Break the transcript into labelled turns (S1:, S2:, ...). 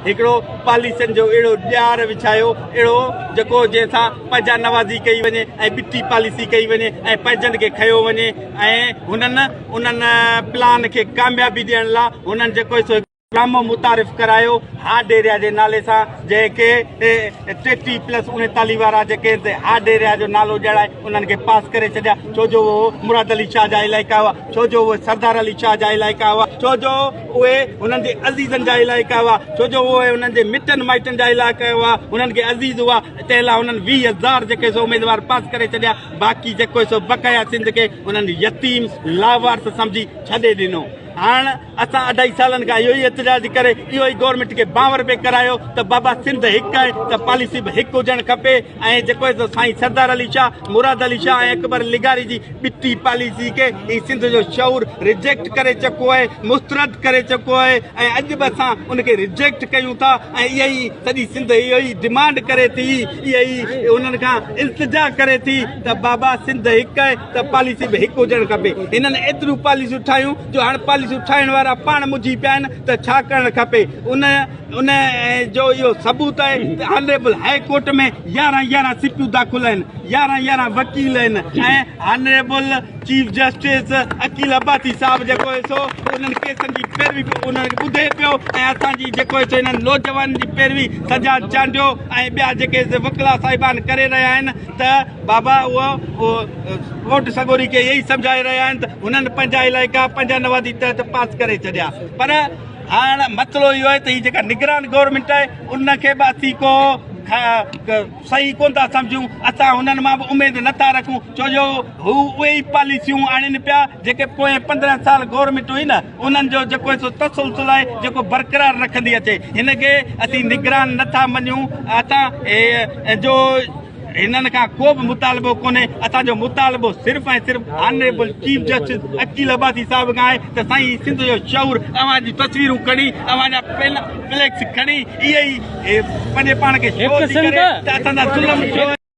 S1: هڪڙو پاليسين جو اهڙو ڄار وڇايو اهڙو جيڪو جنهن سان پنهنجا نوازي ڪئي وڃي ۽ ٻٽي پاليسي ڪئي وڃي ۽ پنهنجن کي کنيو وڃي ۽ هنن انهن پلان کي ڪاميابي ڏيڻ لا هنن جيڪو سو ڊرامو متعارف ڪرايو هارڊ ايريا جي نالي سان جنهن کي 33 پلس 39 وارا جيڪي هارڊ ايريا جو نالو ڄاڻائي انهن کي پاس ڪري ڇڏيا ڇو جو اهو مراد علي شاهه جا علائقا هئا ڇو جو اهي سردار علي شاهه جا علائقا هئا ڇو جو اهي هنن جي عزيزن جا علائقا هئا ڇو جو اهي هنن جي مٽن مائٽن جا علائقا هئا هنن کي عزيز هئا تنهن لاء هنن 20 هزار جيڪي سو اميدوار پاس ڪري ڇڏيا باقي جيڪو سو بقايا سنڌ کي انهن يتيم لاوارث سمجهي ڇڏي ڏنو. هاڻ اسان اڍائي سالن کان اهو ئي احتجاج ڪري اهو ئي گورنمينٽ کي باور پئي ڪرايو ته بابا سنڌ هڪ آهي ته پاليسي به هڪ هجڻ کپي ۽ جيڪو آهي سو سائين سردار علي شاهه، مراد علي شاهه ۽ اڪبر لغاري جي ٻٽي پاليسي کي هي سنڌ جو شعور ريجيڪٽ ڪري چڪو آهي، مسترد ڪري چڪو آهي ۽ اڄ به اسان ان کي ريجيڪٽ ڪيون ٿا ۽ اها ئي سڄي سنڌ اهو ئي ڊمانڊ ڪري ٿي اها ئي انهن کان التجا ڪري ٿي ته بابا سنڌ هڪ آهي ته پاليسي به هڪ هجڻ کپي. هنن ايتريون پاليسيون ٺاهيون جو هاڻ پاليسيون ٺاهڻ وارا پاڻ منجهي پيا آهن ته ڇا ڪرڻ کپي. ان ان جو اهو ثبوت آهي ته آنريبل هاء ڪورٽ ۾ 11 11 سپيون داخل آهن، 11 11 وڪيل آهن ۽ honourable chief justice Aqeel Abbasi صاحب جيڪو آهي سو انهن ڪيسن جي پيروي انهن کي ٻڌي پيو ۽ اسان جي جيڪو آهي سو انهن نوجوانن جي پيروي سجاد چانڊيو ۽ ٻيا جيڪي وڪلا صاحبان ڪري رهيا آهن ته بابا اهو ڪورٽ سڳوري کي اهي ئي سمجهائي رهيا آهن ته هنن پنهنجا علائقا پنهنجا نوازي تحت پاس ڪري ڇڏيا پر هاڻ مسئلو اهو آهي ته هي جيڪا نگران گورنمينٽ آهي ان کي به اسين ڪو صحيح ڪونه ٿا سمجهون اسان هنن مان به اميد نٿا رکون ڇو جو هو اهي ئي پاليسيون آڻين پيا جيڪي پوئين 15 سال گورنمينٽ هئي نه انهن جو جيڪو سو تسلسل آهي جيڪو برقرار رکندي اچي هن کي اسين نگران نٿا مڃون اسان جو هنن کان ڪو به مطالبو ڪونهي، اسان جو مطالبو صرف ۽ صرف honourable chief justice Aqeel Abbasi صاحب کان آهي ته سائين هي سنڌ جو شعور اوهان جون تصويرون کڻي اوهان جا فليڪس کڻي اهي ئي پنهنجي پاڻ کي شو ٿي ڪري ته اسان سان ظلم ٿيو آهي.